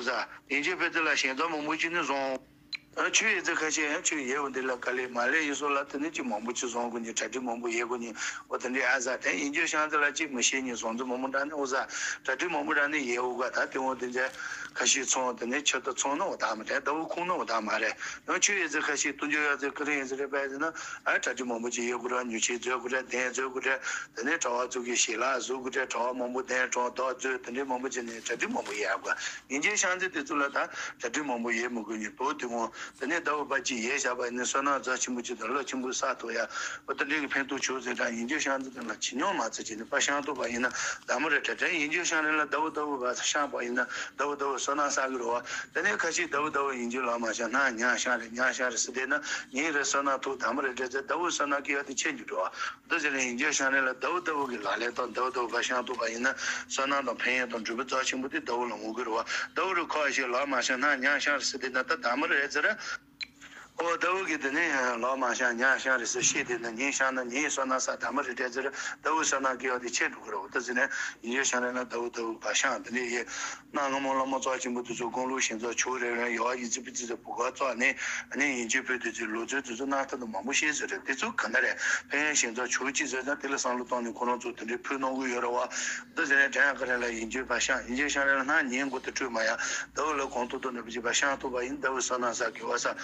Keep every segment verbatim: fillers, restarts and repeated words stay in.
ཟ། ཡིན་གཅིག་ཕུད་དེ་ལ་ཞིང་ཚང་མང་པོ་ཅིག་ནི་བཟུང་། ཨ་ཆོས་ཡི་རྩེ་ཁ་ཤས་ཡང་ཆོས་ཡེ་བ་འདི་ལ་དཀའ་ལས་མ་ལས་ཡིན་སོགས་ལ་དེ་ནི་ཅིག་མང་པོ་ཅིག་བཟུང་དགོས་ནི་གྲ་སྒྲིག་མང་པོ་ཡེ་དགོས་ནི་འོ་དེ་འདྲའི་ཨ་ཟ་དེ་ཡིན་གཅིག་ཤང་དེ་ལ་ཅིག་མི་ཤེས་ནི་བཟུང་ཚོ་མང་པོ་འདྲ་ནི་འོ་ཟ་གྲ་སྒྲིག་མང་པོ་འདྲ་ནི་ཡེ་འོ་ག་ད་དེ་འོ་དེ་འདྲ་ཁ་ཤས་ཚོང་དེ་ནི་ཆུ་ད་ཚོང་ནི་འོ་ད་མ་དྲན་ཟླ་བོ་ཁུང་ནི་འོ་ད་མ་རེད། ཡང་ཆོས་ཡི་རྩེ་ཁ་ཤས་དུང་ཕྱུར་གཡག་རྩེ་ཀི་རིང་ཡི་རྩེ་རེ་པས་ཟེར་ན་ཨ་གྲ་སྒྲིག་མང་པོ་ཅིག་ཡེ་དགོས་ར་ཉུ་ཆེ་མཛོད་དགོས་ར་གདན་མཛོད་དགོས་ར་དེ་ནས་གྲྭ་བ་ཚོ་གི་ཞལ་ལག་བཟོ་དགོས་ར་གྲྭ་བ་མང་པོ་གདན་དྲངས་རྡོག་མཛོད་དེ་འདྲའི་མང་པོ་ཅིག་ནས་གྲ་སྒྲིག་མང་པོ་ཡེ་དགོས། ཡིན་གཅིག་ཤང་ཚེ་དེ་ཚོ་ལ་ད་གྲ་སྒྲིག་མང་པོ་ཡེ་མི་དགོས་ཉིན་དོ་དེ་འོང་དེ་ནས་ཟླ་བོ་པ་ཅིག་ཡེ་བཞག་པ་ཡིན་ན་བསོད་ནམས་རྫ་ཆེན་པོ་ཅིག་དང་རླབས་ཆེན་པོ་བསགས་ཐུབ་ཡ་འོ་དེ་འདྲའི་གི་ཕན་ཐོགས་བྱུང་ཟེར་གྲངས་ཡིན་གཅིག་ཤང་ཚེ་དེ་ལ་ཇེ་ཉུང་མ་ཚེ་ཅིག་ནས་པ་ཤང་ཐུབ་པ་ཡིན་ན་ད་མོ་རེ་གྲ་སྒྲིག་ཡིན་གཅིག་ཤང་རེ་ལ་ཟླ་བོ་ཟླ་བོ་པ་ཤང་པ་ཡིན་ན་ཟླ་བོ་ཟླ་བོ་བསོད་ནམས་བསགས་གི་རེད་བ། དེ་ནས་ཁ་ཤས་ཟླ་བོ་ཟླ་བོ་ཡིན་གཅིག་ལ་མ་ཤང་ན་ཉ་ཤང་རེ་ཉ་ཤང་རེ་ཟེར་དེ་ན་ཉིན་རེ་བསོད་ནམས་ཐུབ་ད་མོ་རེ་གྲ་སྒྲིག་ཟླ་བོ་བསོད་ནམས་སྐྱེ་ཡ་དེ་ཆེ་འགྱུར་འགྲོ་བ། འདི་ཟེར་ནས་ཡིན་གཅིག་ཤང་རེ་ལ་ཟླ་བོ་ཟླ་བོ་གི་ལག་ལེན་དང་ཟླ་བོ་ཟླ་བོ་པ་ཤང་ཐུབ་པ་ཡིན་ན་བསོད་ནམས་དང་ཕན་ཡོན་དང་འབྲས་བུ་རྫ་ཆེན་པོ་དེ་ཟླ་བོ་ལ་འོང་གི་རེད་བ། ཟླ་བོ་རུ་ཁ་ཤས་ལག་མ་ཤང་ན་ཉ་ཤང་རེ་ཟེར་དེ་ན་ད་ད་མོ་རེ་ཟེར། ཨོ་ཟླ་བོ་གི་དེ་ནས་ལག་མ་ཤང་ཉ་ཤང་རེ་ཟེར་ཤེས་དེ་ན་ཉིན་ཤང་ན་ཉིན་བསོད་ནམས་བསགས་ད་མོ་རེ་གྲ་སྒྲིག་ཟླ་བོ་བསོད་ནམས་སྐྱེ་བ་དེ་ཆེ་འགྲོ་གི་རེད་བ། འདི་ཟེར་ནས་ཡིན་གཅིག་ཤང་རེ་ལ་ཟླ་བོ་ཟླ་བོ་པ་ཤང་དེ་ནས་ཡེ། གནའ་སྔ་མོ་བླ་མ་རྩ་ཆེན་པོ་དེ་ཚོ་དགུང་ལོ་ཞིང་ཚོ་ཆུ་རེ་རེ་ཡོ་ཡི་ཙི་པི་ཙི་ཙི་བུ་ག་ཙོག་ནས་ཨ་ནི་ཡིན་གཅིག་ཕུད་དེ་ཚོའི་ལོ་ཚོད་དེ་ཚོ་སྣ་ཐ་དང་མང་པོ་ཤེས་ཟེར་རེད། དེ་ཚོ་ག་འདྲ་རེད། ཕན་ཡོན་ཞིང་ཚོ་ཆུ་གཅིག་ཟེར་ན་དེ་ལ་བསམ་བློ་བཏང་ནས་ཁོ་རང་ཚོ་དེ་འདྲའི་ཕུད་གནང་གི་ཡོད་རེད་བ། འདི་ཟེར་ནས་དྲན་ཡག་ག་རེ་ལ་ཡིན་གཅིག་པ་ཤང་ཡིན་གཅིག་ཤང་རེ་ལ་སྣ་ཉིན་འགོ་དེ་སྤྲོད་མ་ཡ་ཟླ་བོ་ལ་གོང་ཐུག་ཏུ་ནུབ་གཅིག་པ་ཤང་ཐུབ་པ་ཡིན་ཟླ་བོ་བསོད་ནམས་བསགས་དགེ་བ་བསགས།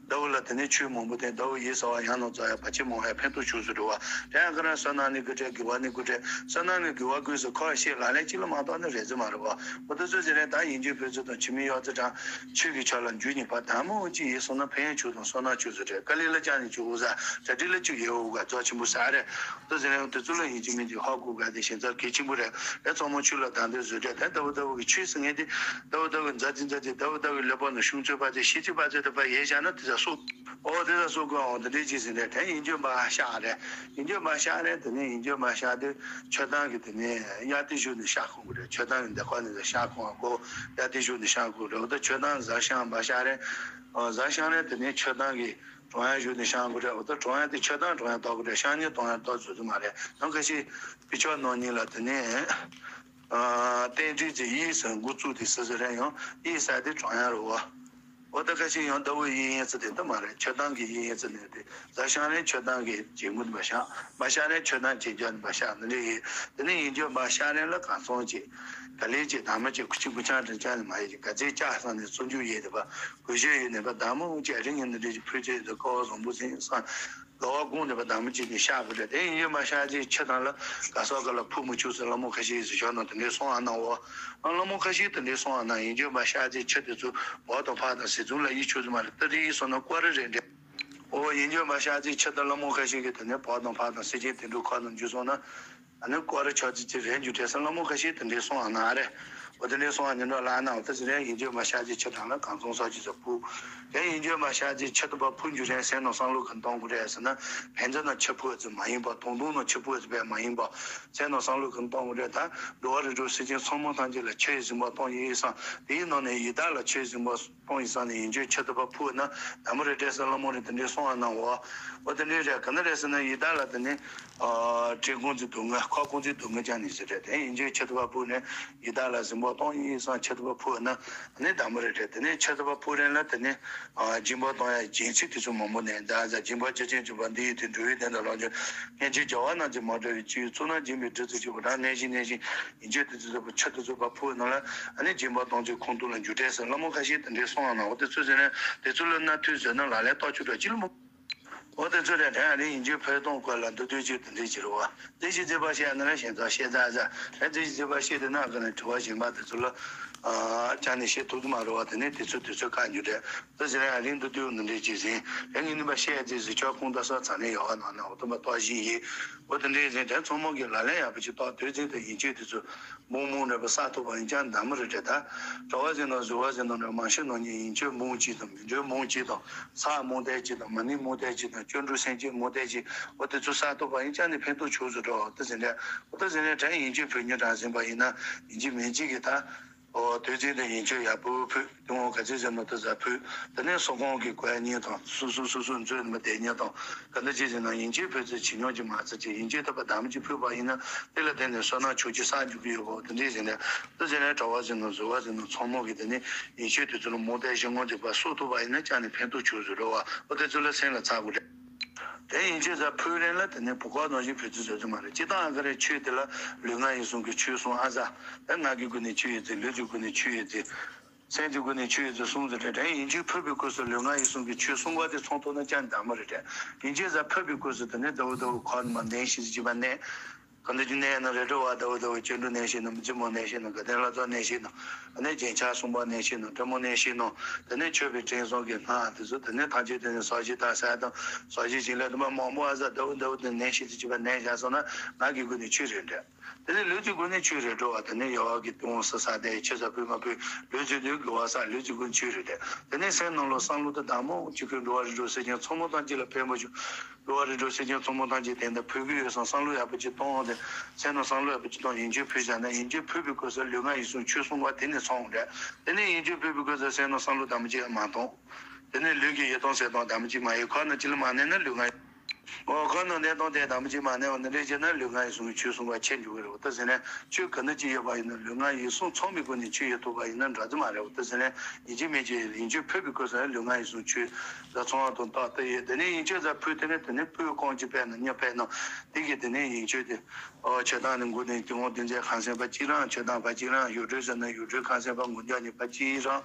ཟླ་བོ་ལ་དེ་ནས་ཆོས་མང་པོ་བསྟན་ཟླ་བོ་ཡིད་གསལ་བ་ཡང་ནང་རྫོགས་ཡ་བར་ཆད་མང་བ་ཡ་ཕན་ཐོགས་བྱུང་ཟེར་རེད་བ། དྲན་ཡག་ག་རེ་བསོད་ནམས་ནི་དགེ་བྲལ་དགེ་བ་ནི་དགེ་བྲལ་བསོད་ནམས་ནི་དགེ་བ་ཀུན་སོགས་ཁོ་ཤེས་ལག་ལེན་གཅིག་ལ་མ་གཏོགས་ནི་རེད་ཟེར་མ་རེད་བ། འོ་ད་ཚོད་ཟེར་རེད་ད་ཡིན་གཅིག་ཕུད་ཚོད་དང་ཆུ་མིག་གཡོ་ཚོད་དང་ཆོས་ཀྱི་ཆ་ལ་འཇུག་ཉིད་པ་དང་མོ་གཅིག་ཡིན་སོང་ན་ཕན་ཡོན་ཆོས་དང་བསོད་ནམས་ཆོས་ཚོད་རེད། དཀའ་ལས་ལ་ཅང་ནས་ཆོས་འོ་ཟ་གྲ་སྒྲིག་ལ་ཆོས་ཡེ་འོ་ག་རྫོགས་ཆེན་པོ་ཟ་རེད། འོ་ད་ཟེར་རེད་དེ་ཚོ་ལ་ཡིན་གཅིག་མིན་གཅིག་ཧ་གོ་ག་དེ་ཞིང་ཚབ་གལ་ཆེན་པོ་རེད། རེད་ཚང་མ་ཆོས་ལ་དང་དོད་བཟོས་རེད་དེ་ཟླ་བོ་ཟླ་བོ་གི་ཆོས་ཟེར་ངེས་དེ་ཟླ་བོ་ཟླ་བོ་གི་མཛའ་ཅི་མཛའ་ཅི་ཟླ་བོ་ཟླ་བོ་གི་ལེགས་པར་ནི་ཤུགས་ཚོད་པ་ཚོད་ཤེས་ཚོད་པ་ཚོད་དེ་པ་ཡེ་བཞག་ན་དེ་ཚ་སོ། ཨོ་དེ་ལ་སོགས་ཀྱི་འོང་དེ་འདྲའི་ཅིག་ཟིན་རེད་དེ་ཡིན་རྒྱུ་མ་ཤག་རེད། ཡིན་རྒྱུ་མ་ཤག་རེད་དེ་ནས་ཡིན་རྒྱུ་མ་ཤག་དེ་ཆོས་ཐང་གི་དེ་ནས་གཡའ་དེ་བཞུགས་ནས་ཤག་ཁོང་གི་རེད། ཆོས་ཐང་གི་འདེགས་ཁ་ནས་ཤག་ཁོང་གོ་གཡའ་དེ་བཞུགས་ནས་ཤག་ཁོང་རེད། འོ་ད་ཆོས་ཐང་གཟར་ཤང་མ་ཤག་རེད། གཟར་ཤང་རེད་དེ་ནས་ཆོས་ཐང་གི་གྲོང་ཡ་བཞུགས་ནས་ཤང་གི་རེད། འོ་ད་གྲོང་ཡ་དེ་ཆོས་ཐང་གྲོང་ཡ་ཏོག་གི་རེད། ཤང་ཉིན་གྲོང་ཡ་ཏོག་བཟོ་དུ་མ་རེད། ཡང་ཁ་ཤས་པི་ཆོག་ནང་ཉིན་ལ་དེ་ནས་རྟེན་འབྲེལ་གྱི་དབྱིངས་སུ་འགོ་བཙུགས་ཏེ་སི་སི་རེད་ཡང་དབྱིངས་ས་དེ་གྲོང་ཡ་རེད་བ། འོ་ད་ཁ་ཤས་ཡང་ཟླ་བོ་དབྱིངས་ཡིན་ཚུལ་དེ་འདི་མ་རེད། ཆོས་ཐང་གི་དབྱིངས་ཡིན་ཚུལ་ནས་དེ་གཟར་ཤང་རེད་ཆོས་ཐང་གི་རྗེ་མོ་འདི་མ་ཤག་མ་ཤག་རེད་ཆོས་ཐང་རྗེ་རྒྱ་འདི་མ་ཤག་འདི་འདྲ་ཡིན། དེ་ནས་ཡིན་རྒྱུ་མ་ཤག་རེད་ལ་གང་སོང་ཅིག་ད་ལན་ཅིག་དམ་མ་ཅིག་ཁུ་ཅིག་ཁུ་ཆང་དྲིན་ཆང་ནི་མ་ཡིན་ཅིག་ག་ཚད་ལྕགས་སང་ནས་བཙོན་འཇུག་ཡས་དེ་པ་གོས་ཞོལ་ཡོད་ནས་པ་དམ་མོ་ཅིག་རིང་ཡིན་འདི་འདྲ་ཅིག་ཕུལ་ཚད་དེ་ཀོ་བཟང་པོ་ཟིན་སང་། དགའ་བ་དགོངས་ནས་པ་དམ་མོ་ཅིག་ནས་ཤག་དགོས་རེད། དེ་ཡིན་རྒྱུ་མ་ཤག་ཅིག་ཆུ་ཐང་ལ་ག་སོག་ག་ལ་ཕུ་མི་ཆུག་ཟེར་ལ་མོ་ཁ་ཤས་ཟེར་ཤོག་ན་དེ་འདྲའི་སོང་ཨ་ན་འོ། ཨ་ལ་མོ་ཁ་ཤས་དེ་འདྲའི་སོང་ཨ་ན་ཡིན་རྒྱུ་མ་ཤག་ཅིག་ཆུ་དེ་ཚོ་བོག་དང་ཕག་དང་སི་ཚུང་ལ་ཡིད་ཆུག་ཚུལ་མ་རེད། ཏི་རི་ཡིད་སོང་ན་ཀོ་རི་རེད་འདྲ། ཨོ་ཡིན་རྒྱུ་མ་ཤག་ཅིག་ཆུ་དང་ལ་མོ་ཁ་ཤས་ཀྱི་དེ་ནས་བོག་དང་ཕག་དང་སི་ཅིག་དེ་འདྲའི་ཁ་ནང་འཇུ་སོང་ན། ཨ་ནི་ཀོ་རི་ཆོག་ཅིག་ཅིག་རེད་འཇུ་དྲན་སོང་ལ་མོ་ཁ་ཤས་དེ་འདྲའི་སོང་ཨ་ན་རེད། འོ་དེ་འདྲའི་སོང་ཨ་ཉིན་འགྲོ་ལ་ཨ་ན་འོ་ད་ཅི་རེད་ཡིན་རྒྱུ་མ་ཤག་ཅིག་ཆུ་དང་ལ་གང་སོང་ས་ཅིག་ཟ་ཕུ། དེ་ཡིན་རྒྱུ་མ་ཤག་ཅིག་ཆུ་དང་པ་ཕུ་འཇུ་རན་སེམས་ནང་བསམ་བློ་གང་གཏོང་དགོས་རེད་ཟེར་ན། ཕན་ཚུན་ནང་ཆུ་ཕུ་ཙི་མ་ཡིན་པ་དུང་དུང་ནང་ཆུ་ཕུ་ཙི་བས་མ་ཡིན་པ། སེམས་ནང་བསམ་བློ་གང་གཏོང་དགོས་རེད་ད། འགྲོ་བ་རིགས་དྲུག་སེམས་ཅན་ཚང་མ་ཐམས་ཅད་ལ་ཆུ་ཡི་གཟིམ་པ་གཏོང་ཡིན་བསམ། དེའི་ནང་ནས་ཡི་དྭགས་ལ་ཆུ་ཡི་གཟིམ་པ། སྤོང་ཡིན་ས་ནས་ཡིན་ཆོས་ཆེ་ཐུབ་པ་ཕུག་ན་ད་མོ་རེ་འདྲེ་ས་ལ་མོ་རེ་དེ་འདྲེ་སོང་ཨ་ན་འོ། འོ་དེ་འདྲེ་རེད་ག་ན་རེ་ཟེར་ན་ཡི་དྭགས་ལ་དེ་ནི། སྤྲེལ་ཁུང་ཚིག་སྡུག་བསྔལ་ཁ་ཁུང་ཚིག་སྡུག་བསྔལ་ཅང་ནི་ཟེར་རེད་དེ་ཡིན་ཆོས་ཆེ་ཐུབ་པ་ཕུག་ནས་ཡི་དྭགས་ལ་གཟིམ་པ་གཏོང་ཡིན་ས་ཆེ་ཐུབ་པ་ཕུག་ན་ནི་ད་མོ་རེ་རེད་དེ་ནི་ཆེ་ཐུབ་པ་ཕུག་རེད་ལ་དེ་ནི། སྦྱིན་པ་གཏོང་ཡ་སྦྱིན་ཚིག་དེ་ཚོ་མང་པོ་ནས་ད་ཟ་སྦྱིན་པ་ཅི་ཅན་བྱུང་བ་འདི་ཡི་དེ་འགྲོ་བའི་དོན་དུ་ལོངས་སྤྱོད་ངན་ཅིག་བྱ་བ་རྣམས་ཀྱིས་མ་གྲོལ་བའི་ཕྱིར་ཚུལ་རྣམ་སྦྱིན་པའི་སྒྲིབ་ཚུལ་གྱི་བུ་དང་གནས་བཞི་གནས་བཞི་ཡིན་ཆོས་དེ་ཚོ་ཆེ་དེ་ཚོ་པ་ཕུག་ནང་ལ་ཨ་ནི་སྦྱིན་པ་གཏོང་ཚུལ་ཁུངས་གཏུགས་ལ་འཇུག་འབྲས་ཟེར་སླ་མོ་ཁ་ཤས་དེ་འདྲའི་སོང་བ་ན་འོ་དེ་ཚོ་ཟེར་ན་དེ་ཚོ་ལ་ན་ཐུག་ཟེར་ན་ལ་ལས་རྟོག་ཆུ་འགྲོ་ཅི་ལ་མོ། འོ་དེ་ཚོ་རེད་དྲན་ཨ་ནི་ཡིན་ཆོས་ཕེར་གཏོང་སྐོར་ལ་འདུ་འདུ་ཅིག་དེ་འདྲའི་ཅི་རུ་བ་དེ་ཞིག་རྩིས་པ་བཤད་ན་ལ་ཞེན་ཚ་བཤད་ཚ་ཟ་རེད་དེ་ཞིག་རྩིས་པ་བཤད་དེ་ན་ག་ནས་དྲི་བ་གཞན་པ་དེ་ཚོ་ལ་ཅང་ནས་བཤད་ཐུབ་ཀྱི་མ་རུ་བ་དེ་ནས་དེ་ཚོ་དེ་ཚོ་བཀའ་འགྱུར་རེད། ད་ཟེར་ཡང་རིང་དུ་དུས་འདི་འདྲའི་ཅིག་ཟིན། རིང་ངེས་ནུས་པ་བཤད་ཅིག་ཟིན་ཆོག་ཁུངས་ད་ས་ཚ་ནས་ཡོད་ན་ན་འོ་དུ་མ་གཏོགས་བཞིན་ཡིན། འོ་དེ་འདྲའི་ཟིན་དེ་ཚང་མ་གི་ལ་ལན་ཡག་པོ་ཅིག་གཏོགས་དུས་ཟིན་དུ་ཡིན་ཆོས་དེ་ཚོ་མུང་མུང་རེད་པ་ས་ཐོག་པ་ཡིན་ཀྱང་འདམ་རེད་དེ་ད། གྲྭ་བ་ཟིན་དང་བཟོ་བ་ཟིན་དང་རེད་མང་ཤོས་ནང་ཉིད་ཡིན་ཆོས་མུང་ཅིག་དང་མི་འགྲོའི་མུང་ཅིག་དང་ས་མུང་དེ་ཅིག་དང་མ་ནི་མུང་དེ་ཅིག་དང་སྐྱོན་འགྲོ་སེམས་ཅན་མུང་དེ་ཅིག་འོ་དེ་ཚོ་ས་ཐོག་པ་ཡིན་ཀྱང་ནི་ཕན་ཐོགས་ཆོག་བཟོ་འགྲོ་འོ་དེ་ཟིན་རེད། འོ་དེ་ཟིན་རེད་དྲན་ཡིན་ཆོས་བོད་ཉིད་དྲང་ཟིན་པ་ཡིན་ན་ཡིན་གཅིག་མིན་གཅིག་གི་ད། ཨོ་དུས་ཚོད་དང་ཡིན་ཆོས་ཡག་པོ་ཕུལ། དེ་འོང་ག་ཚོད་ཟེར་ན་དུ་ཟ་ཕུལ། དེ་ནས་སོ་ཁོང་གི་གོ་ཡ་ཉིན་དང་སོ་སོ་སོ་སོ་མཛོད་ནས་མ་བསྡད་ཉིན་དང་ག་འདྲ་ཅིག་ཟེར་ན་ཡིན་ཆོས་ཕུལ་ཚེ་ཇེ་ཉུང་ཇེ་མང་ཚེ་ཅིག་ཡིན་ཆོས་ཐོབ་པ་དམ་ཅིག་ཕུལ་བ་ཡིན་ན་དེ་ལ་བརྟེན་ནས་བསོད་ནམས་ཆོག་ཅིག་བསགས་འཇུག་གི་ཡོད་པ་དེ་འདྲས་ཟེར་ནས་དུ་ཟེར་ནས་གྲྭ་བ་ཟེར་ན་བཟོ་བ་ཟེར་ན་ཚང་མ་གི་དེ་ནས་ཡིན་ཆོས་དེ་ཚོ་ལ་རྨོངས་དད་ཞི་ངོ་འདུག་པ་སོ་ཐུབ་པ་ཡིན་ན་ཅང་ནས་ཕན་ཐོགས་ཆོག་ཟེར་རོ་བ་ཨོ་དེ་ཚོ་ལ་སེམས་ལ་ཚ་དགོས་རེད། དེ་ཡིན་ཆོས་ཟ་ཕུལ་རན་ལ་དེ་ནས་བུ་ཁོག་ནང་བཞིན་ཕུལ་ཚུལ་བཟོ་རྒྱུ་མ་རེད། སྤྱི་བཏང་ཨ་ཀ་རེ་ཆོས་དེ་ལ་ལུས་ངག་ཡིད་གསུམ་གྱི་ཆོས་གསུམ་ཨ་ཟ། ད་ངག་གི་སྒོ་ནས་ཆོས་ཡོད་ཚེ་ལུས་ཀྱི་སྒོ་ནས་ཆོས་ཡོད་ཚེ། སེམས་ཀྱི་སྒོ་ནས་ཆོས་ཡོད་ཚེ་གསུམ་ཟེར་ཏེ་དྲན། ཡིན་ཆོས་ཕུལ་བའི་སྐབས་སུ་ལུས་ངག་ཡིད་གསུམ་གྱི་ཆོས་གསུམ་པ་དེ་ཚང་ཐུབ་ན་ཅང་འདྲ་མོ་རེད་དྲན། ཡིན་ཆོས་ཟ་ཕུལ་བའི་སྐབས་སུ་དེ་ནས་ཟླ་བོ་ཟླ་བོ་ཁོག་ནས་མ་ནན་ཞིག་ཅིག་པ་ནན། ག་འདི་ཅི་ནན་ན་རེ་འགྲོ་བ་ཟླ་བོ་ཟླ་བོ་སྐྱེ་འགྲོ་ནན་ཞིག་ན་མི་ཚེ་མོ་ནན་ཞིག་ན་དགའ་ལྡན་ལྷ་ཚོགས་ནན་ཞིག་ན་ཨ་ནི་རྒྱན་ཆ་གསུམ་པ་ནན་ཞིག་ན་དྲི་མོ་ནན་ཞིག་ན་དེ་ནས་མཆོད་པའི་དྲིན་གསུམ་གྱི་སྔགས་དེ་ཚོ་དེ་ནས་ཐམས་ཅད་དེ་ནས་ཟག་བཞི་དང་ཟས་དང་ཟག་བཞི་ཞིག་ལས་དུ་མ་མང་པོ་ཨ་ཟ་ཟླ་བོ་ཟླ་བོ་དེ་ནན་ཞིག་ཅིག་པ་ནན་བཞག་སོང་ན་ངག་གི་སྒོ་ནས་ཆོས་རེད་འདྲ། དེ་ནས་ལུས་ཀྱི་སྒོ་ནས་ཆོས་རེ་འགྲོ་བ་དེ་ནས་ཡོ་བ་གི་ལྟེ་བ་སོ་ས་དེ་ཆོས་ཟ་ཕུལ་མ་ཕུལ་ལུས་ཀྱི་ལུས་དགེ་བ་ས་ལུས་ཀྱི་སྒོ་ནས་ཆོས་རེ་དེ་དེ་ནས་སེམས་ནང་ལ་བསམ་བློ་དེ་དང་མོ་གཅིག་གི་འགྲོ་བ་རིགས་དྲུག་སེམས་ཅན་ཚང་མ་ཐམས་ཅད་ལ་ཕན་པ་བྱུང་། འགྲོ་བ་རིགས་དྲུག་སེམས་ཅན་ཚང་མ་ཐམས་ཅད་དེ་འདྲ་ཕུལ་གི་ཡོད་སོང་བསམ་བློ་ཡག་པོ་ཅིག་གཏོང་དེ་སེམས་ནང་བསམ་བློ་ཡག་པོ་ཅིག་གཏོང་ཡིན་ཆོས་ཕུལ་བཞག་ན་ཡིན་ཆོས་ཕུལ་བའི་སྐབས་སུ་ལུས་ངག་ཡིད་གསུམ་ཆོས་གསུམ་པ་དེ་ནས་ཚང་རེད། དེ་ནས་ཡིན་ཆོས་ཕུལ་བའི་སྐབས་སུ་སེམས་ནང་བསམ་བློ་དང་མོ་ཅིག་མ་གཏོང་། དེ་ནས་ལུས་ཀྱི་ཡིད་གཏོང་ཟས་གཏོང་དམ་ཅིག་མ་ཡིན་ཁོ་ན་ཅི་ལ་མ་གནས་ན་ལུས་ངག་ཨོ་ཁོ་ན་གནས་སྟངས་དེ་དམ་ཅིག་མ་གནས་འོ་ན་རེ་བྱས་ན་ལུས་ངག་ཡིད་གསུམ་གྱི་ཆོས་གསུམ་པ་ཆད་འགྲོ་གི་རེད། འོ་ད་ཟེར་ན་ཆོས་ག་ནི་ཅི་ཡོད་པ་ཡིན་ན་ལུས་ངག་ཡིད་གསུམ་ཚང་མའི་སྒོ་ནས་ཆོས་ཡོད་ཐུབ་པ་ཡིན་ན་འདྲ་ཙི་མ་རེད། འོ་ད་ཟེར་ན་ཡིན་གཅིག་མིན་གཅིག་ཡིན་ཆོས་ཕུལ་བའི་སྐབས་སུ་ལུས་ངག་ཡིད་གསུམ་ཆོས་ལ་ཚང་བ་དང་རྟག་ཏུ་ཡོད། དེ་ནས་ཡིན་ཆོས་ཟ་ཕུལ་དེ་ནས་དེ་ནས་ཕུལ་གང་ཅི་ཕན་ན་གཉིས་ཕན་ན་དེ་གི་དེ་ནས་ཡིན་ཆོས་དེ། ཨོ་ཆོས་བདག་ནི་མགོ་ནས་དེ་འོང་དེ་མཛད་ཁང་སེམས་པ་གཅིག་རང་ཆོས་བདག་པ་གཅིག་རང་ཡུལ་གྲུ་ཟེར་ན་ཡུལ་གྲུ་ཁང་སེམས་པ་མགོ་མཇུག་གཉིས་པ་གཅིག་རང་།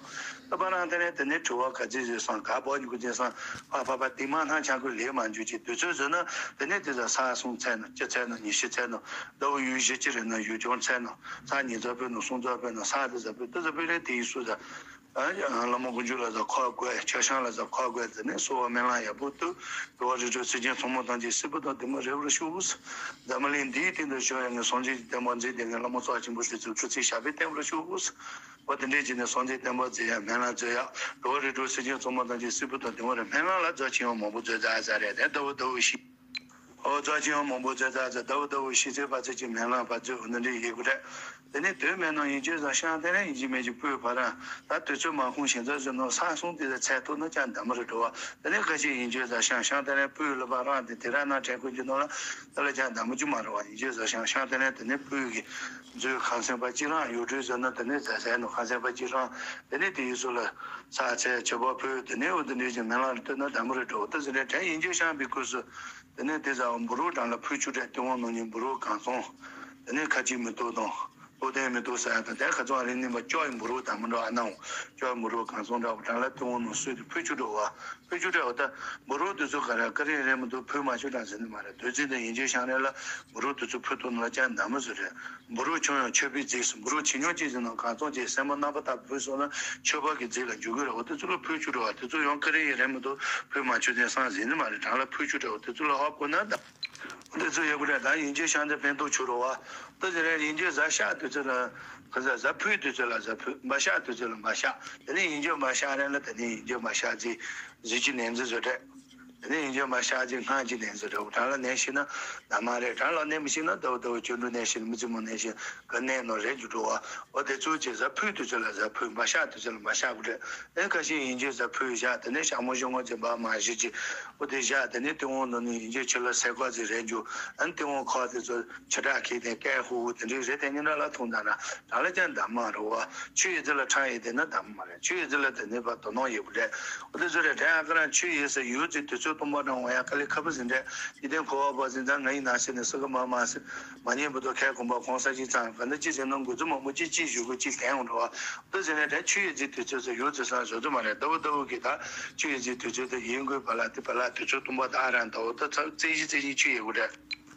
ད་པ་རང་དེ་ནས་དེ་ནས་དྲི་བ་ག་ཚོད་ཟེར་སང་ག་པོ་ཉི་གུ་ཅན་སང་ཕ་ཕ་ཕ་དེ་མ་ཐང་ཆང་ཁུ་ལས་མ་འཇུ་ཅིག་དུས་ཚོད་ཟེར་ན་དེ་ནས་དེ་ཚོ་ས་གསུམ་ཚད་ན་སྤྱི་ཚད་ན་ཉི་ཤུ་ཚད་ན་ཟླ་བ་ཡུལ་བཞི་ཅི་རེད་ན་ཡུལ་ལྗོངས་ཚད་ན་ས་ཉི་ཚ་པོས་ན་སུང་ཚ་པོས་ན་ས་དེ་ཚ་པོས་དེ་ཚ་པོས་རེད་དེ་ཡི་སུ་ཚ། བླ་མ་དཀོན་མཆོག་ལ་ཟ་ཁོ་དགོས་ཆ་ཤང་ལ་ཟ་ཁོ་དགོས་ཟེར་ནས་གསོལ་བ་སྨོན་ལམ་ཡག་པོ་བཏབ། འགྲོ་བ་རིགས་དྲུག་སེམས་ཅན་ཚང་མ་ཐམས་ཅད་སྲིད་པ་དང་བདེ་མོ་རེ་བར་ཤོག་འཛམ་བུ་གླིང་འདིའི་སྟེང་དུ་བཞུགས་ཡ་ངའི་སངས་རྒྱས་ཀྱི་བསྟན་པ་འཛིན་བསྡད་མཁན་བླ་མ་རྩ་ཆེན་པོ་དེ་ཚོའི་སྐུ་ཚེ་ཞབས་པད་བརྟན་པར་ཤོག་འོ་དེ་འདྲས་བྱས་ནས་སངས་རྒྱས་བསྟན་པ་འཛིན་ཡ་སྨོན་ལམ་མཛད་ཡ། འགྲོ་བ་རིགས་དྲུག་སེམས་ཅན་ཚང་མ་ཐམས་ཅད་སྲིད་པ་དང་བདེ་མོ་རེ་སྨོན་ལམ་ལ་རྩ་ཆེན་ཡང་མང་པོ་མཛད་ཚར་ཚར་རེད་དེ་ལྟ་བུ་ལྟ་བུ་ཞིག་འོ་ཙག་ཅིག་ཡང་མང་པོ་ཙག་ཙག་ཙག་ལྟ་བུ་ལྟ་བུ་ཤི་ཚེ་པ་ཚེ་ཅིག་མེད་ལམ་པ་ཚོས་འོ་ན་འདྲ་ཡི་གུ་རེད། དེ་ནས་དོན་མེད་ནང་ཡིན་ཆོས་ཟ་ཤང་དེ་རིང་ཡིན་གཅིག་མིན་གཅིག་སྤོས་ཕ་ར་ད་དུས་ཚོད་མ་ཁོང་ཞིང་ཚ་བཟོས་ནང་ས་གསུམ་དེ་ལ་ཚད་ཐུབ་ན་ཅང་འདམ་རེ་འགྲོ་བ། དེ་ནས་ཁ་ཤས་ཡིན་ཆོས་ཟ་ཤང་ཤང་དེ་རིང་སྤོས་ལ་པ་རང་དེ་དེ་ར་ན་དྲན་ཁོ་རྒྱུ་ནང་ལ་ད་ལ་ཅང་འདམ་རྒྱུ་མ་རེད་བ། ཡིན་ཆོས་ཟ་ཤང་ཤང་དེ་རིང་དེ་ནས་སྤོས་ཀྱི་མཛོད་ཁང་སེམས་པ་གཅིག་རང་ཡུལ་གྲུའི་ཟ་ན་དེ་ནས་ཟ་ཟས་ནང་ཁང་སེམས་པ་གཅིག་རང་དེ་ནས་དེ་ཡི་སུ་ལ་ས་ཚད་བྱེད་པ་ཕུལ་དེ་ནས་འོ་དེ་འདྲས་ཀྱི་མེ་ལང་ལ་ལྟོས་ན་འདམ་རེ་འགྲོ་བ་ད་ཟེར་ནས་དྲན་ཡིན་ཆོས་ཤང་པའི་སྐོས་སུ། དེ་ནས་དེ་ཟ་འབུ་རུ་གྲང་ལ་ཕུལ་ཆུ་སྤྲད་དེ་འོང་ནང་ཉིན་འབུ་རུ་གང་སོང་། དེ་ནས་ཁ་ཅིག་མི་ཏོག་དང་། ལོ་ལྡན་མི་ཏོག་ཟ་ཡ་དང་དེ་ཁ་ཚང་རིང་ནིན་པ་ཅོག་ཡི་འབུ་རུ་དང་མི་འགྲོ་ཨ་ནའོ། ཅོག་ཡི་འབུ་རུ་གང་སོང་འདྲ་བ་གྲང་ལ་དེ་འོང་ནང་སུས་དེ་ཕུལ་ཆུ་འགྲོ་བ། ཕུལ་ཆུ་འདྲ་བ་ད་འབུ་རུ་དེ་ཚོ་ག་ར་ཀ་རིང་རེད་མི་འདུག་ཕུལ་མ་ཆུ་གྲང་ཟེར་ནི་མ་རེད། དུས་ཚོད་དེ་ཡིན་ཆོས་ཤང་རེད་ལ་འབུ་རུ་དེ་ཚོ་ཕུལ་ཐུབ་ནང་ལ་ཅང་འདམ་མི་བཟོ་རེད། འབུ་རུ་ཆུང་ཡང་མཆོད་པའི་རྫས་སུ་འབུ་རུ་ཆེ་ཉུང་ཅི་ཟེར་ན་གང་ཚང་ཅི་སེན་མོ་རྣམ་པ་དག་བུད་སོང་ན་མཆོད་པ་གི་རྫས་ལ་འཇུག་གི་རེད། འོ་དེ་ཚོ་ལ་ཕུལ་ཆུ་རེད་བ། དེ་ཚོ་ཡང་ཀ་རེ་ཡི་རེད་མི་འདུག་ཕུལ་མ་ཆུ་དེ་སང་ཟིན་ནི་མ་རེད། གྲང་ལ་ཕུལ་ཆུ་རེད། འོ་དེ་ཚོ་ལ་ཧ་གོ་ན་ད། འོ་དེ་ཚོ་ཡོད་གི་རེད། ད་ཡིན་གྱི་ཤང་དེ་ཕན་ཐོགས་ཆུ་རེད་བ། ད་ཟེར་རེད་ཡིན་གྱི་ཟ་ཤ་དུས་ཚོད་ལ་ག་ཟ་ཟ་ཕུལ་དུས་ཚོད་ལ་ཟ་ཕུལ་འབའ་ཤ་དུས་ཚོད་ལ་འབའ་ཤ། དེ་ནས་ཡིན་གྱི་འབའ་ཤ་རེད་ལ་དེ་ནས་ཡིན་གྱི་འབའ་ཤ་རྫས་གཟི་བརྗིད་ནན་རྫས་བཟོ་གྲས། དེ་ནས་ཡིན་གྱི་མ་ཤག་ཅིག་སྔགས་ཀྱི་ལན་ཟེར་འདྲ་བོ་གྲང་ལ་ནན་ཤེས་ན་ན་མ་རེད། གྲང་ལ་ནན་མི་ཤེས་ན་ལྟ་བུ་ལྟ་བུ་ཆོས་འབྲུ་ནན་ཤེས་ན་མི་ཚེ་མོ་ནན་ཤེས་ག་ནན་ནོ་རེད་རྒྱུ་འགྲོ་བ། འོ་དེ་ཚོ་ཅིག་ཟ་ཕུད་དུས་ཚོད་ལ་ཟ་ཕུད་མ་ཤག་དུས་ཚོད་ལ་མ་ཤག་དགོས་རེད། ཨེ་ཁ་ཤས་ཡིན་གྱི་ཟ་ཕུད་བཞག་དེ་ནས་ཞག་མོ་ཞོ་ངོ་ཅིག་འབག་མ་བཞི་ཅིག་འོ་དེ་བཞག་དེ་ནས་ཏི་ཝང་ནང་ནས་ཡིན་གྱི་ཆུ་ལ་སེ་ཀོ་ཅིག་རེད་རྒྱུ། ཨ་ནི་ཏི་ཝང་ཁོག་དེ་ཚོ་ཆུ་དྲག་ཁེལ་ཏེ་སྐད་ཧུ་ཧུ་དེ་འདྲའི་རེད། དེ་ཉིན་འདྲ་ལ་ཐུང་ད་ན་གྲང་ལ་ཀྱང་འདམ་མ་རེད་བ། ཆུ་ཡི་རྫི་ལ་ཁྲང་ཡི་དེ་ན་འདམ་མ་རེད། ཆུ་ཡི་རྫི་ལ་དེ་ནས་བ་དོ་སྣང་ཡོད་པ་རེད། འོ་དེ་ཚོ་རེད་དྲན་ཨ་ཀ་རང་ཆུ་ཡི་ཟེར་ཡུལ་ཚོའི་དུས་ཚོད་སྟོང་པ་དང་འོ་ཡ་དཀའ་ལས་ཁ་པོ་ཟིན་རེད། འཇིག་རྟེན་འཁོར་བ་པ་ཟིན་ད་ང་ཡི་ནང་ཤེས་ནས་སུ་ག་མ་མ་ཟེར་མ་ཉན་པ་དོ་ཁའི་གོམ་པ་གོང་ས་ཅིག་ཚང་ག་འདི་ཅི་ཟེར་ན་འགོ་ཚུགས་མང་པོ་ཅིག་ཅིག་ཞུ་དགོས་ཅིག་གན་འོང་འགྲོ་བ། འོ་དེ་ཟེར་ནས་དྲན་ཆུ་ཡི་རྫི་དུས་ཚོད་ཟེར་ཡུལ་ཚོ་སང་བཟོ་རྒྱུ་མ་རེད། ལྟ་བུ་ལྟ་བུ་གི་ད་ཆུ་ཡི་རྫི་དུས་ཚོད་དེ་ཡིན་དགོས་པ་ལ་དེ་པ་ལ་དུས་ཚོད་སྟོང་པ་ད་ཨ་རང་ད་འོ་ད་ཚ་རྩེ་གཞི་རྩེ་གཞི་ཆུ་ཡི་དགོས་རེད།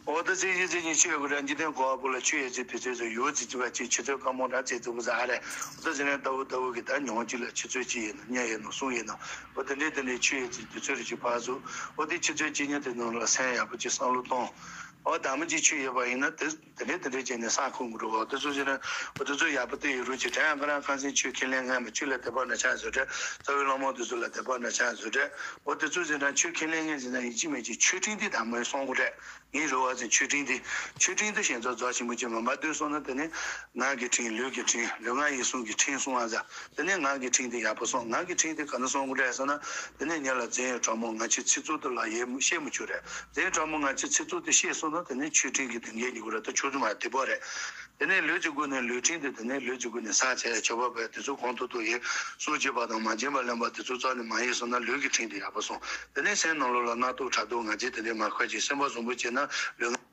འོ་ད་རྩེ་གཞི་རྩེ་གཞི་ཆུ་ཡི་དགོས་རེད། འཇིག་རྟེན་འཁོར་བ་པོ་ལ་ཆུ་ཡི་རྫི་དུས་ཚོད་ཟེར་ཡུལ་རྫི་ཅི་བ་ཅིག་ཆུ་ཚོད་སྐར་མོ་འདྲ་རྩེ་ཚུགས་པ་ཟ་ཨ་རེད། འོ་ད་ཟེར་ནས་ལྟ་བུ་ལྟ་བུ་གི་ད་ཉོན་གཅིག་ལ་ཆུ་ཚོད་གཅིག་ཡིན་ནམ་ཉ་ཡིན་ནམ་གསུམ་ཡིན་ནམ་འོ་དེ་འདྲའི་དེ་འདྲའི་ཆུ་ཡི་རྫི་དུས་ཚོད་རེ་ཅིག་ཕར་ཚུགས། འོ་དེ་ཆུ་ཚོད་གཅིག་ཉིན་དེ་ནང་ལ་སེམས་ཡག་པོ་ཅིག་བསམ་བློ་གཏོང་། ཨོ་དར་མོ་གཅིག་ཆོད་ཡོད་པ་ཡིན་ན་དེ་དེ་འདྲས་དེ་འདྲས་བྱས་ནས་ས་ཁུངས་དགོས་རེད། ཨོ་དེ་ཚོ་བྱས་ན་ཨོ་དེ་ཚོ་ཡག་པོ་དེ་ཡོད་རུང་ཅིག་དྲན་ཨ་ཁ་རང་ཁང་སེང་ཆོས་ཁས་ལེན་མཁན་མ་ཆོས་ལ་དད་པ་འདྲ་ཆགས་བཟོ་འདྲ། རྩ་བའི་བླ་མ་དེ་ཚོ་ལ་དད་པ་འདྲ་ཆགས་བཟོ་འདྲ། ཨོ་དེ་ཚོ་བྱས་ན་ཆོས་ཁས་ལེན་མཁན་ཟེར་ན་ཡིན་གཅིག་མིན་གཅིག་མཆོད་སྤྲིན་དེ་དར་མོ་ཡིན་གསུང་དགོས་འདྲ། ངའི་རེ་བ་ཟེར་མཆོད་སྤྲིན་དེ། མཆོད་སྤྲིན་དེ་ཞེ་ཚོགས་རྫོགས་ཆེན་པོ་ཅན་མ་མ་སྡོད་སོང་ན་དེ་ནི་ངག་གི་ཕྲིན་ལུས་ཀྱི་ཕྲིན་ལུས་ངག་ཡིད་གསུམ་གྱི་ཕྲིན་གསུང་བ་ཟ། དེ་ནི་ངག་གི་ཕྲིན་དེ་ཡག་པོ་སོང་། ངག་གི་ཕྲིན་དེ་ག་ནས་སོང་དགོས་རེད་ཟེར་ན། དེ་ནི་ཉེ་ལ་རྫས་ཡོད་དྲང་མོ་ང་ཆོས་ཚིག་རྩུབ་དེ་ལ་ཡེ་བཤད་མི་ཆོག་རེད། རྫས་ཡོད་དྲང་མོ་ང་ཆོས་ཚིག་རྩུབ་དེ་བཤད་སོང་ན་དེ་ནི་མཆོད་སྤྲིན་གྱི་དོན་རྐྱེན་གྱི་དགོས་རེད། ད་ཆོས་རྩུབ་མ་དེ་པོ་རེད། དེ་ནས་ལུས་ཀྱི་སྒོ་ནས་ལུས་ཕྲིན་དེ་དེ་ནས་ལུས་ཀྱི་སྒོ་ནས་ཟག་བཅས་བྱ་བ་པས་དེ་ཚོ་གོང་དུ་ཐུག་ཡིན། སྲོག་བཅད་པ་དང་མ་བྱིན་པ་ལེན་པ་དེ་ཚོ་རྩ་ནས་མ་ཡིན་སོང་ན་ལུས་ཀྱི་ཕྲིན་དེ་ཡག་པོ་སོང་། དེ་ནས་སེམས་ནང་ལོགས་ལ་རྣག་ཐོག་ཕྲག་དོག་ང་རྒྱལ་དེ་འདྲས་མ་འཁོར་ཅིག་སེམས་པ་བཟང་པོ་བྱས་ན་ལུས་ངག་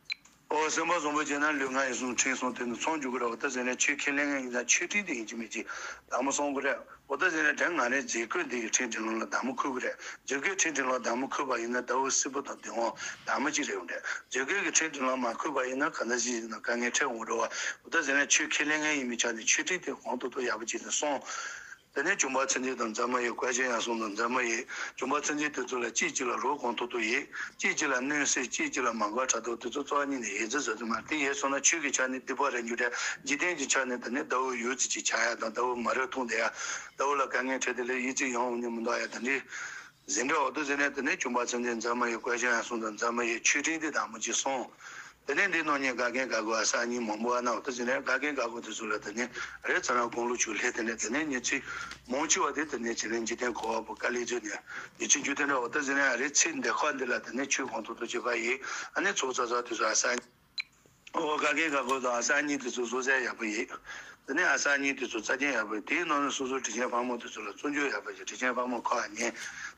ཨོ་སེམས་པ་བཟང་པོ་བྱས་ན་ལུས་ངག་ཡིད་གསུམ་ཕྲིན་གསུམ་དེ་ནི་ཚང་འཇུག་གི་རེད་བ། ད་ཟེར་ནས་ཆོས་ཁས་ལེན་མཁན་ཡིན་ན་མཆོད་སྤྲིན་དེ་ཡིན་གཅིག་མིན་གཅིག་དར་མོ་སོང་གི་རེད། ཨོ་ད་ཟེར་ནས་དྲན་ང་རའི་མཛེས་བཀོད་འདི་གི་ཕྲིན་དྲན་ལམ་ལ་དར་མོ་འཁུར་གི་རེད། མཛེས་བཀོད་ཕྲིན་དྲན་ལམ་དར་མོ་འཁུར་བ་ཡིན་ན་ཟླ་འོད་སེར་པོ་དང་བདེ་བ་དར་མོ་གཅིག་རེད་འདྲ། མཛེས་བཀོད་ཀྱི་ཕྲིན་དྲན་ལམ་མ་འཁུར་བ་ཡིན་ན་ག་འདྲ་ཞིག་ཡིན་ན་དཀའ་ངལ་འཕྲད་འོང་འགྲོ་བ། ཨོ་ད་ཟེར་ནས་ཆོས་ཁས་ལེན་མཁན་ཡིན་མིན་ཆ་ནས་མཆོད་སྤྲིན་དེ་གོང་དུ་ཐུག་ཡག་པོ་བྱས་ནས་སོང་། དེ་ནས་བྱུང་བ་ཚེ་འདས་དང་འཛམ་བུ་གླིང་བཀའ་བཞིན་ཡར་སོང་དང་འཛམ་བུ་གླིང་བྱུང་བ་ཚེ་འདས་དེ་ཚོ་ལ་གཅིག་གཅིག་ལ་རོགས་གོང་ཐོག་ཏུ་ཡིན། གཅིག་གཅིག་ལ་གནོད་སེལ་གཅིག་གཅིག་ལ་མ་འགག་ཕྲག་དོག་དེ་ཚོ་རྩ་བ་ཉིད་ནས་ཡིན་ཚུལ་ཟེར་དུ་མ་དེ་ཡིན་སོང་ན་ཆོས་ཀྱི་ཆ་ནས་སྡིག་པ་རེ་འགྱུར་དེ་འཇིག་རྟེན་གྱི་ཆ་ནས་དེ་ནས་ཟླ་འོད་ཡོད་ཚུལ་གྱི་ཆ་ཡ་དང་ཟླ་འོད་མ་རེད་མཐོང་བསྡད་ཡ། ཟླ་འོད་ལ་དཀའ་ངལ་འཕྲད་དེ་ལས་ཡིད་ཚིམ་ཡོང་འོང་ཉིན་མི་འདུག་ཡ་དེ་འདྲའི་ཟིན་འདྲ་འོ་དོ་ཟེར་ནས་དེ་ནས་བྱུང་བ་ཚེ་འདས་འཛམ་བུ་གླིང་བཀའ་བཞིན་ཡར་སོང་དང་འཛམ་བུ་གླིང་ཆོས་སྤྲིན་དེ་དར་མོ་གཅིག་སོང་། དེ་ནས་འདི་ནང་ཉིད་དགའ་མཁན་དགའ་དགོས་ཨ་ས་གཉིས་མང་པོ་ཨ་ན་འོ་ད་ཟེར་ནས་དགའ་མཁན་དགའ་དགོས་དེ་ཚོ་ལ་དེ་ནས་རེད་ཚ་རང་དགུང་ལོ་ཆུང་སླེབས་དེ་ནས་དེ་ནས་ཉི་ཚེ་མང་ཆེ་བ་དེ་དེ་ནས་ཇི་ལན་འཇིག་རྟེན་འཁོར་བ་པོ་དཀའ་ལས་བརྒྱབ་ནས་ཉི་ཚེ་འཇུ་དེ་ནས་འོ་ད་ཟེར་ནས་ཨ་རེད་ཚེ་འདི་ཁ་འདི་ལ་དེ་ནས་ཆོས་གོང་ཐོག་ཏུ་བྱེད་པ་ཡིན། ཨ་ནི་ཚོགས་ཚ་ཚ་དེ་ཚོ་ཨ་ས་གཉིས་འོ་དགའ་མཁན་དགའ་དགོས་དང་ཨ་ས་གཉིས་དེ་ཚོ་བཟོ་ས་ཡག་པོ་ཡིན། དེ་ནས་ཨ་ས་གཉིས་དེ་ཚོ་རྩ་ཅན་ཡག་པོ་ཡིན། དེའི་ནང་ནས་སོ་སོ་དྲིན་ཆེན་ཕག་མོ་དེ་ཚོ་ལ་བརྩོན་འགྲུས་ཡག་པོ་ཡིན། དྲིན་ཆེན་ཕག་མོ་ཁ་ཉན།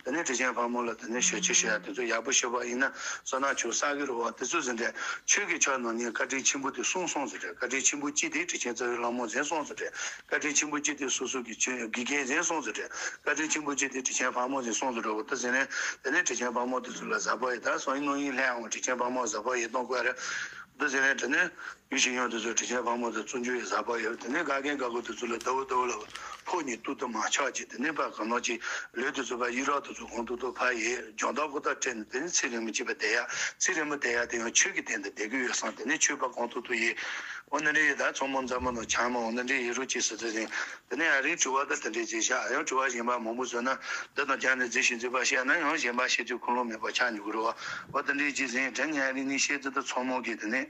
དེ་ནས་དྲིན་ཆེན་ཕག་མོ་ལ་དེ་ནས་ཞབས་ཕྱི་ཞུ་ཡ་དེ་ཚོ་ཡག་པོ་ཞུ་བ་ཡིན་ན་བསོད་ནམས་ཆུ་བསགས་ཀྱི་རེད་བ། དེ་ཚོ་ཟིན་འདྲ་ཆོས་ཀྱི་ཆ་ནང་ནས་བཀའ་དྲིན་ཆེན་པོ་དེ་གསུངས་སོང་ཟེར་འདྲ། བཀའ་དྲིན་ཆེན་པོ་གཅིག་དེ་དྲིན་ཆེན་རྩ་བའི་བླ་མ་ཟིན་སོང་ཟེར་འདྲ། བཀའ་དྲིན་ཆེན་པོ་གཅིག་དེ་སོ་སོ་གི་ཆོས་དགེ་རྒན་ཟིན་སོང་ཟེར་འདྲ། བཀའ་དྲིན་ཆེན་པོ་གཅིག་དེ་དྲིན་ཆེན་ཕག་མོ་ཟིན་སོང་ཟེར་འདྲ། འོ་དེ་ཟིན་ནས་དེ་ནས་དྲིན་ཆེན་ཕག་མོ་དེ་ཚོ་ལ་གཟབ་པོ་ཡིན། ད་སང་ཉིན་གནངས་ཉིན་སླེབས་ཡོང་དྲིན་ཆེན་ཕག་མོ་གཟབ་པོ་ཡིན་གཏོང་དགོས་རེད། འདི་ཟེར་ནས་དེ་ནས་ཡུལ་ཞིག་ཡོང་དུས་ཚོད་དྲིན་ཆེན་ཕག་མོ་དང་བརྩོན་འགྲུས་ཡི་གཟབ་པ་ཡོད། དེ་ནས་དགའ་མཁན་དགའ་དགོས་དེ་ཚོ་ལ་ཟླ་བོ་ཟླ་བོ་ལ་ཕོ་ཉིད་ཏུ་ཏུ་མ་ཆགས་ཀྱི་དེ་ནས་ཕར་གང་ལོག་ཅིག་ལུས་དེ་ཚོ་ཕར་ཡི་རག་དེ་ཚོ་གོང་དུ་ཏུ་ཕར་ཡི་སྦྱོང་བརྡར་ཁོ་ཐག་སྤྲད་ནས་དེ་ནས་ཚེ་རིང་མོ་སྐྱིད་པ་བསྡད་ཡ། ཚེ་རིང་མོ་བསྡད་ཡ་དེ་ཡང་ཆོས་ཀྱི་སྟེང་དུ་བསྡད་ཀྱི་ཡོད་བསམ། དེ་ནས་ཆོས་པ་གོང་དུ་ཏུ་ཡི་འོ་ན་འདྲ་ཡི་ད་ཚོགས་མང་མཛའ་མོ་དང་ཆང་མ་འོ་ན་འདྲ་ཡི་རུ་ཅིག་ཟེར་དེ་ཟིན། དེ་ནས་ཨ་རིའི་དྲི་བ་དང་དེ་འདྲའི་རྗེས་བཞག་ཡང་དྲི་བ་གཞན་པ་མང་པོ་བཟོས་ན་འདི་དང་རྒྱང་ནས་རྫི་ཞིང་རྫི་བ་བཤད་ན་ཡང་གཞན་པ་བཤད་དུས་ཁུངས་ལུང་མེད་པ་ཆགས་འགྲོ་གི་རེད་བ། འོ་དེ་འདྲའི་རྗེས་ཟིན་དྲན་ངས་རིག་གནས་ཤེས་ཚུལ་དང་ཚོགས་མང་གི་དེ་ནས།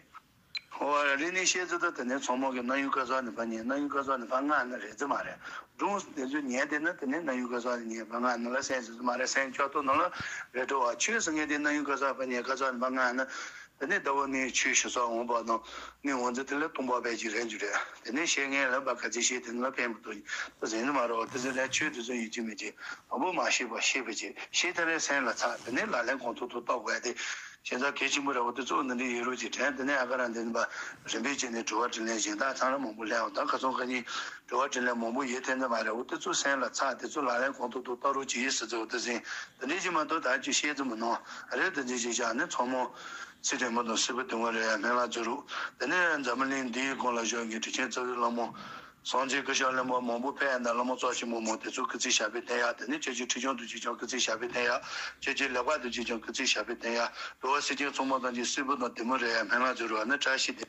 འོ་རིག་གནས་ཤེས་ཚུལ་དང་དེ་ནས་ཚོགས་མང་གི་གནའ་ཡུལ་སྐལ་བཟང་ནས་ཕར་ཉན། གནའ་ཡུལ་སྐལ་བཟང་ནས་ཕར་སྔ་ན་རེད་ཙི་མ་རེད། སྒྲུང་དེ་ཚོ་ཉན་དེ་ན་དེ་ནས་གནའ་ཡུལ་སྐལ་བཟང་ནས་ཉན་ཕར་སྔ་ན་ལ་སེམས་ཟེར་ཙི་མ་རེད། སེམས་ལྕགས་ཐོག་ནང་ལ་རེད་འགྲོ་བ། ཆོས་ཟེར་མཁན་དེ་གནའ་ཡུལ་སྐལ་བཟང་ཕར་ཉན་སྐལ་བཟང་ནས་ཕར་སྔ་ན། དེ་ནས་ཟླ་བོ་ནས་ཆོས་ཞུ་ས་འོང་བ་དང་ནི་འོང་ཚེ་དེ་ལ་སྟོང་པ་བས་ཀྱི་རེད་འཇུ་རེད། དེ་ནས་བཤད་མཁན་ལ་བ་ག་ཚིག་བཤད་དེ་ལ་ཕན་པོ་ཏོ་ཡིན་ད་ཟིན་ནི་མ་རོ། དེ་ཚོ་ལ་ཆོས་དེ་ཚོ་ཡིན་གཅིག་མིན་གཅིག་མང་པོ་མ་ཤེས་པ་ཤེས་པ་ཅིག་ཤེས་དེ་ལས་སེམས་ལ་ཚགས། དེ་ནས་ལག་ལེན་གོང་ཐོག་ཏུ་གཏོགས་དགོས་ཏེ་ཞེ་ས་གལ་ཆེན་པོ་རེད་བ། དེ་ཚོ་འདི་འདྲའི་ཡོད་རོགས་ཅིག་དྲན། དེ་ནས་ཨ་ཀ་ར་འདི་འདི་པ་རིམ་པས་བྱས་ནས་དྲི་བ་དྲིས་ལན་གཞན་དག་ཚང་ར་མང་པོ་ལས་འོང་། ད་ཁ་སང་ཁ་ཉིན་དྲི་བ་དྲིས་ལན་མང་པོ་ཡོད་དེ་འདི་མ་རེད་བ། དེ་ཚོ་སེམས་ལ་ཚགས། དེ་ཚོ་ལག་ལེན་གོང་ཐོག་ཏུ་གཏོགས་རོགས་ཅིག་ཡིན་ཟེར་ཚོ་དེ་ཟིན། དེ་འདྲའི་ཅིག་མ་གཏོགས་ད་ཅིག་བཤད་ཚོ་མི་གནང་རེད། དེ་འདྲའི་ཅིག་བཞག་ནས་ཚང་མ་ཚེ་རིང་མོ་དང་སྲིད་པ་དེ་མོ་རེད་ཡ་སྨན་བླ་རྩེ་རུ། དེ་ནས་འཛམ་བུ་གླིང་འདིའི་སྒང་ལ་བཞུགས་མཁན་དྲིན་ཆེན་རྩ་བའི་བླ་མ་སངས་རྒྱས་སྐུ་ཞབས་གླེན་པ་མང་པོ་ཕེབས་ཡ་ད་བླ་མ་ཚོགས་ཆེན་པོ་མང་དེ་ཚོ་སྐུ་ཚེ་ཞབས་པད་བརྟན་ཡ། དེ་ནས་ཁྱེད་ཀྱི་ཁྲི་སྐྱོང་དུ་ཅིག་ཀྱང་སྐུ་ཚེ་ཞབས་པད་བརྟན་ཡ། ཁྱེད་ཀྱི་ལེགས་པར་དུ་ཅིག་ཀྱང་སྐུ་ཚེ་ཞབས་པད་བརྟན་ཡ། འགྲོ་བ་སེམས་ཅན་ཚང་མ་དང་ཅིག་སྲིད་པ་དང་དེ་མོ་རེད་ཡ་སྨན་བླ་རྩེ་རུ་ཨ་ནི་བཀྲ་ཤིས་བདེ།